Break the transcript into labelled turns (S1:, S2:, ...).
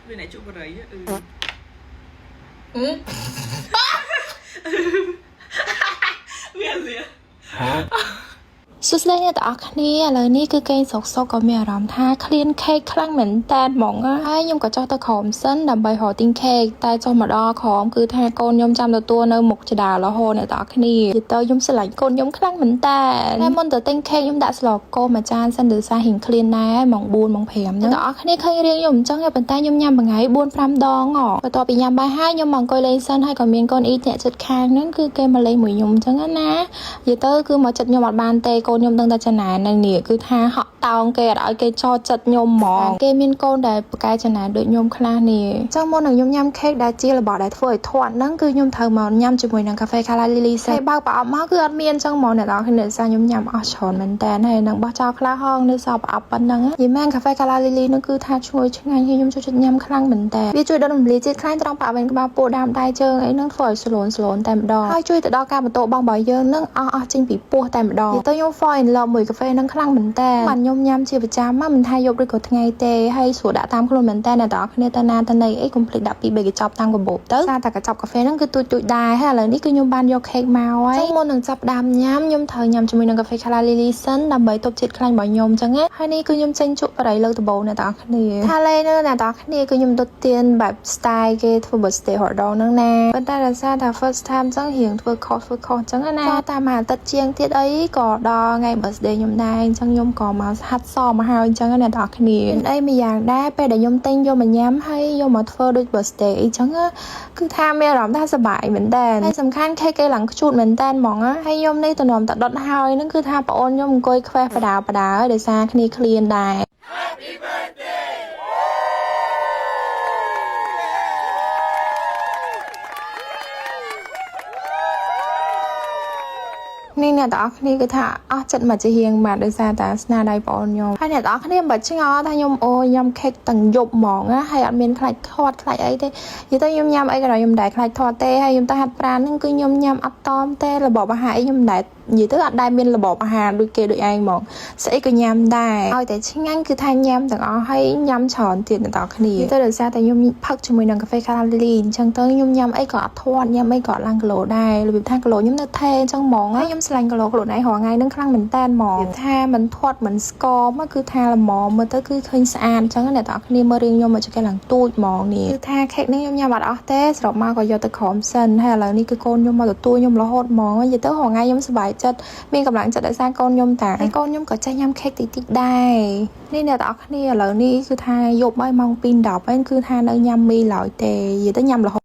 S1: វាអ្នកជក់បរិយអឺ
S2: អឺ
S1: វាលា
S3: សួស្តីអ្នកទាំងអស់គ្នាឥឡូវនេះគឺគេងសុកសុកក៏មានអារម្មណ៍ថាឃ្លានខេកខ្លាំងមែនតែនហ្មងណាហើយខ្ញុំក៏ចុះទៅក្រោមសិនដើម្បីរកទិញខេកតែចុះមកដល់ក្រោមគឺថាកូនខ្ញុំចាំទទួលនៅមុខចដារហូតអ្នកទាំងអស់គ្នានិយាយទៅខ្ញុំស្រឡាញ់កូនខ្ញុំខ្លាំងមែនតែនតែមុនទៅទិញខេកខ្ញុំដាក់ស្លកូនមួយចានសិនដោយសាររៀងឃ្លានដែរម៉ោង4ម៉ោង5ហ្នឹងអ្នកទាំងអស់គ្នាឃើញរៀងខ្ញុំអញ្ចឹងឯងប៉ុន្តែខ្ញុំញ៉ាំមួយថ្ងៃ4 5ដងហ៎បន្ទាប់ពីញ៉ាំបាយហើយខ្ញុំមកអង្គុយលេងសិនហើយក៏មានកូនអ៊ីអ្នកចិត្តខាងហ្នឹងគឺគេមកលេងមួយខ្ញុំអញ្ចឹងណា និយាយទៅគឺមកចិត្តខ្ញុំអត់បានទេកូនខ្ញុំដឹងតែចំណាននៅនេះគឺថាហក់តោងគេអត់ឲ្យគេចោចិត្តខ្ញុំហ្មងគេមានកូនដែលប្រកែចំណានដូចខ្ញុំខ្លះនេះអញ្ចឹងមុននឹងខ្ញុំញ៉ាំខេកដែលជារបស់ដែលធ្វើឲ្យធាត់ហ្នឹងគឺខ្ញុំត្រូវមកញ៉ាំជាមួយនឹងកាហ្វេកាឡាលីលីសេបើកប្រអប់មកគឺអត់មានអញ្ចឹងហ្មងអ្នកនរគ្នាដោយសារខ្ញុំញ៉ាំអស់ច្រើនមែនតើហើយនឹងបោះចោលខ្លះហងនៅសល់ប្រអប់ប៉ុណ្ណឹងនិយាយមែនកាហ្វេកាឡាលីលីហ្នឹងគឺថាឈ្ងុយឆ្ងាញ់ហើយខ្ញុំចូលចិត្តញ៉ាំខ្លាំងមែនតើវាជួយដុតរំលាយជាតិខ្លាញ់ត្រង់បរិវេណក្បាលពោះដើមដៃជើងអីហ្នឹងធ្វើឲ្យស្លូនស្លូនតែម្ដងហើយជួយទៅដល់ការបន្ទោបង់របស់យើងហ្នឹងអស់អស់ចេញពីពោះតែម្ដងនិយាយទៅខ្ញុំ fall in love មួយកាហ្វេហ្នឹងខ្លាំងមែនតើបានខ្ញុំញ៉ាំជាប្រចាំមកមិនថាយប់ឬក៏ថ្ងៃទេហើយស្រួលដាក់តាមខ្លួនមែនតើអ្នកទាំងអស់គ្នាទៅណាទៅណីអីកុំភ្លេចដាក់ពីបីកញ្ចប់តាមកាបូបទៅសារតែកញ្ចប់កាហ្វេហ្នឹងគឺទូចទូចដែរហើយឥឡូវនេះគឺខ្ញុំបានយកខេកមកហើយចឹងមុននឹងចាប់ផ្ដើមញ៉ាំខ្ញុំត្រូវញ៉ាំជាមួយនឹងកាហ្វេ Calla Lily សិនដើម្បីទប់ជាតិខ្លាញ់របស់ខ្ញុំចឹងណាហើយនេះគឺខ្ញុំចេញជក់បរិយលើកដំបូងអ្នកទាំងអស់គ្នាថាលេនៅអ្នកទាំងអស់គ្នាគឺខ្ញុំដុតទៀនបែប style គេធ្វើ birthday រដងហ្នឹងណាប៉ុន្តែដោយសារតែ first time ចឹងរៀងធ្វើខុសធ្វើខុសចឹងណាតាមមួយអាទិត្យជាងទៀតអីក៏ដល់ថ្ងៃ birthday ខ្ញុំដែរអញ្ចឹងខ្ញុំក៏មកហាត់សមមកហើយអញ្ចឹងណាអ្នកទាំងអស់គ្នាមានអីមួយយ៉ាងដែរពេលដែលខ្ញុំទិញយកមកញ៉ាំហើយយកមកធ្វើដូច birthday អីចឹងណាគឺថាមានអារម្មណ៍ថាសប្បាយមែនតើហើយសំខាន់ខេកគេឡើងខ្ជូតមែនតើហ្មងណាហើយខ្ញុំនេះទំនំតែដុតហើយហ្នឹងគឺថាប្អូនខ្ញុំអង្គុយខ្វេះបដាបដាហើយដោយសារគ្នាឃ្លានដែរ នេះអ្នកទាំងអស់គ្នាគឺថាអស់ចិត្តមកជាហៀងបាទដោយសារតែស្នាដៃប្អូនខ្ញុំហើយអ្នកទាំងអស់គ្នាមិនឆ្ងល់ថាខ្ញុំអូញ៉ាំខេកទាំងយប់ហ្មងណាហើយអត់មានខ្លាចធាត់ខ្លាចអីទេនិយាយទៅខ្ញុំញ៉ាំអីក៏ដោយខ្ញុំមិនដែលខ្លាចធាត់ទេហើយខ្ញុំទៅហាត់ប្រាណហ្នឹងគឺខ្ញុំញ៉ាំអត់តមទេរបបអាហារអីខ្ញុំមិនដែលនិយាយទៅអត់ដែលមានរបបអាហារដូចគេដូចឯងហ្មងស្អីក៏ញ៉ាំដែរឲ្យតែឆ្ងាញ់គឺថាញ៉ាំទាំងអស់ហើយញ៉ាំច្រើនទៀតអ្នកទាំងអស់គ្នាទៅដោយសារតែខ្ញុំផឹកជាមួយនឹងកាហ្វេកាឡាលីអញ្ចឹងទៅខ្ញុំញ៉ាំអីក៏អត់ធាត់ញ៉ាំអីក៏អត់ឡើងគីឡូដែររបៀបថាគីឡូខ្ញុំនៅថេអញ្ចឹងហ្មងហើយខ្ញុំស្រឡាញ់គីឡូខ្លួនឯងរាល់ថ្ងៃហ្នឹងខ្លាំងមែនតើហ្មងរបៀបថាមិនធាត់មិនស្គមគឺថាល្មមមើលទៅគឺឃើញស្អាតអញ្ចឹងអ្នកទាំងអស់គ្នាមើលរឿងខ្ញុំមកចកេះឡើងទូចហ្មងនេះគឺថាខេកនេះខ្ញុំញ៉ាំអត់អស់ទេសរុបមកក៏យកទៅក្រោមសិនហើយឥឡូវនេះគឺកូនខ្ញុំមកទទួលខ្ញុំរហូតហ្មងនិយាយទៅរាល់ថ្ងៃខ្ញុំសប្បាយចិត្តមានកម្លាំងចិត្តដោយសារកូនខ្ញុំតាហើយកូនខ្ញុំក៏ចេះញ៉ាំខេកតិចតិចដែរនេះអ្នកទាំងអស់គ្នាឥឡូវនេះគឺថាយប់ហើយម៉ោង2:10ហើយគឺថានៅញ៉ាំមីឡើយទេនិយាយទៅញ៉ាំរហូត។